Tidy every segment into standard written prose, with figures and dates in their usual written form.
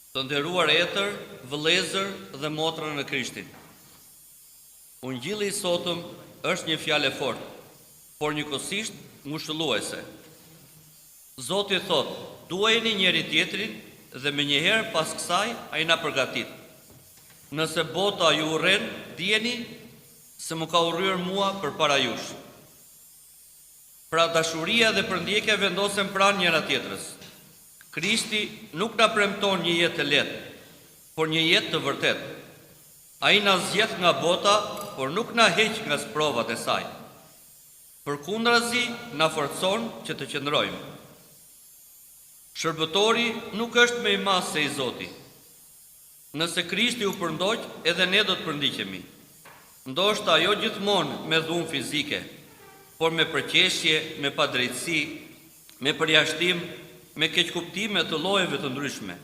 Të nderuar etër, vëllezër dhe motra në Krishtin. Ungjilli i sotëm është një fjalë e fortë, por njëkohësisht ngushëlluese. Zoti thotë, duajeni njëri-tjetrin dhe menjëherë pas kësaj ai na përgatit. Nëse bota ju urren, dijeni se më ka urryer mua përpara jush. Pra dashuria dhe përndjekja vendosen pranë njëra-tjetrës. Krishti nuk na premton një jetë të lehtë, por një jetë të vërtetë. Ai na zgjedh nga bota, por nuk na heq nga sprovat e saj. Përkundrazi na forcon që të qëndrojmë. Shërbëtori nuk është më i madh se i zoti. Nëse Krishti u përndoq, edhe ne do të përndiqemi. Ndoshta jo gjithmonë me dhunë fizike, por me përqeshje, me padrejtësi, me përjashtim, me keqkuptime të llojeve të ndryshme.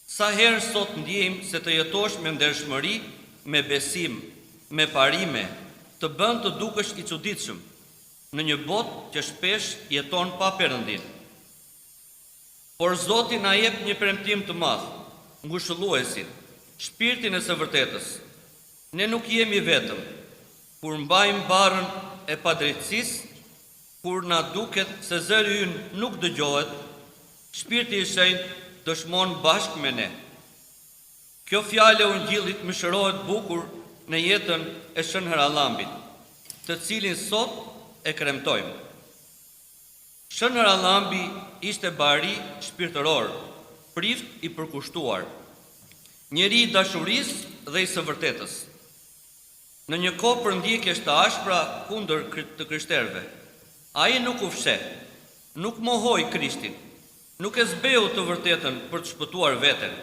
Sa herë sot ndjejmë se të jetosh me ndershmëri, me besim, me parime, të bën të dukesh i çuditshëm, në një botë që shpesh jeton pa Perëndinë. Por Zoti na jep një premtim të madh, Ngushëlluesin, Shpirtin e së vërtetës. Ne nuk jemi vetëm. Kur mbajmë barrën e padrejtësisë, kur na duket se zëri ynë nuk dëgjohet, Shpirti i Shenjtë dëshmon bashkë me ne. Kjo fjalë e Ungjillit mishërohet bukur në jetën e Shën Harallambit, të cilin sot e kremtojmë. Shën Harallambi ishte bari shpirtëror, prift i përkushtuar, njeri i dashurisë dhe i së vërtetës. Në një kohë përndjekjesh të ashpra kundër të krishterëve, ai nuk u fsheh, nuk mohoi Krishtin, nuk e zbehu të vërtetën për të shpëtuar veten.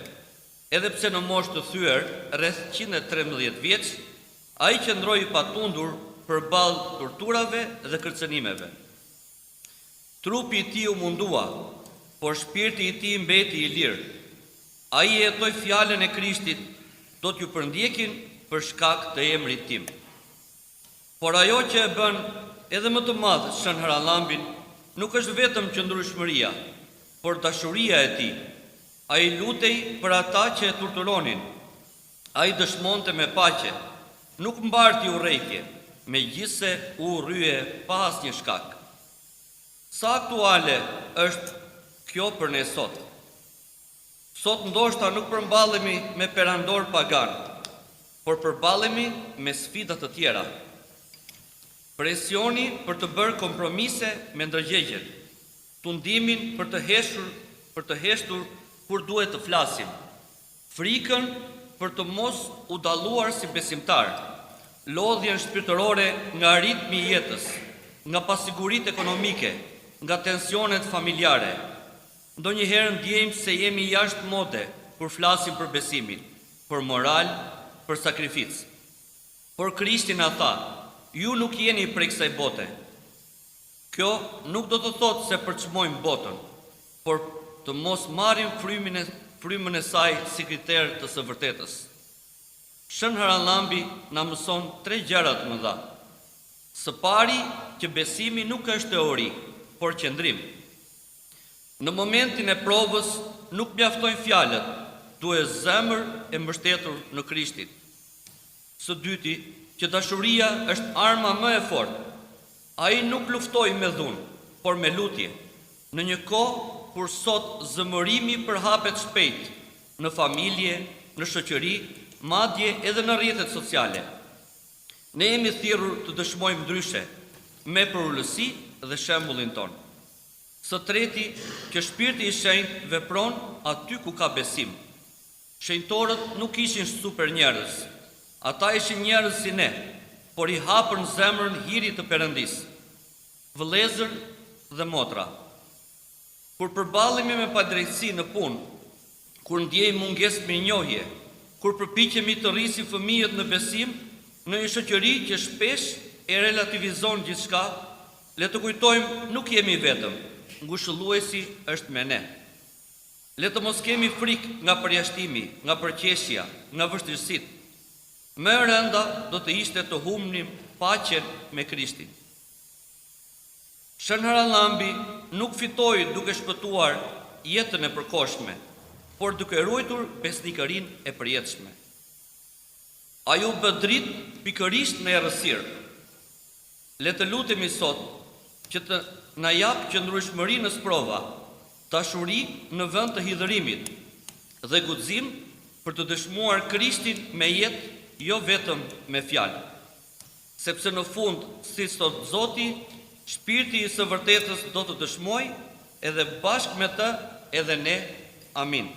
Edhe pse në moshë të thyer, rreth 113 vjeç, ai qëndroi i patundur përballë torturave dhe kërcënimeve. Trupi i tij u mundua, por shpirti i tij mbeti i lirë. Ai e jetoi fjalën e Krishtit, do t'ju përndjekin për shkak të emrit tim. Por ajo që e bën edhe më të madh Shën Harallambin nuk është vetëm qëndrueshmëria, por dashuria e tij. Ai lutej për ata që e torturonin. Ai dëshmonte me paqe, nuk mbarti urrejtje, megjithëse u urrye pa asnjë shkak. Sa aktuale është kjo për ne sot? Sot ndoshta nuk përballemi me perandorë paganë, por përballemi me sfida të tjera. Presioni për të bërë kompromise me ndërgjegjen, tundimin për të heshur, për të heshtur kur duhet të flasim, frikën për të mos u dalluar si besimtar, lodhjen shpirtërore nga ritmi i jetës, nga pasiguritë ekonomike, nga tensionet familjare. Ndonjëherë ndjejmë se jemi jashtë mode kur flasim për besimin, për moral, për sakrificë. Por Krishti na tha, ju nuk jeni prej kësaj bote. Kjo nuk do të thotë se përçmojmë botën, por të mos marrim frymin e, frymën e saj si kriter të së vërtetës. Shën Harallambi na mëson tre gjëra të mëdha. Së pari, që besimi nuk është teori, por qëndrim. Në momentin e provës nuk mjaftojnë fjalët, duhet zemër e mbështetur në Krishtin. Së dyti, që dashuria është arma më e fortë. Ai nuk luftoi me dhunë, por me lutje. Në një kohë kur sot zemërimi përhapet shpejt, në familje, në shoqëri, madje edhe në rrjetet sociale. Ne jemi thirrur të dëshmojmë ndryshe, me përulësi dhe shembullin tonë. Së treti, që Shpirti i Shenjtë vepron aty ku ka besim. Shenjtorët nuk ishin super njerëz. Ata ishin njerëz si ne, por i hapën zemrën hirit të Perëndisë. Vëllezër dhe motra. Kur përballemi me padrejtësi në punë, kur ndjejmë mungesë mirënjohje, kur përpiqemi të rrisim fëmijët në besim në një shoqëri që shpesh e relativizon gjithçka, le të kujtojmë nuk jemi vetëm, ngushëlluesi është me ne. Le të mos kemi frikë nga përjashtimi, nga përqeshja, nga vështirësitë. Më e rënda do të ishte të humbnim paqen me Krishtin. Shën Harallambi nuk fitoi duke shpëtuar jetën e përkohshme. por duke ruajtur besnikërinë e përjetshme. Ai u bë dritë pikërisht në errësirë. Le të lutemi sot që të na japë qëndrueshmëri në sprova, dashuri në vend të hidhërimit dhe guxim për të dëshmuar Krishtin me jetë, jo vetëm me fjalë. Sepse në fund, siç thotë Zoti, Shpirti i së vërtetës do të dëshmojë edhe bashkë me të edhe ne. Amin.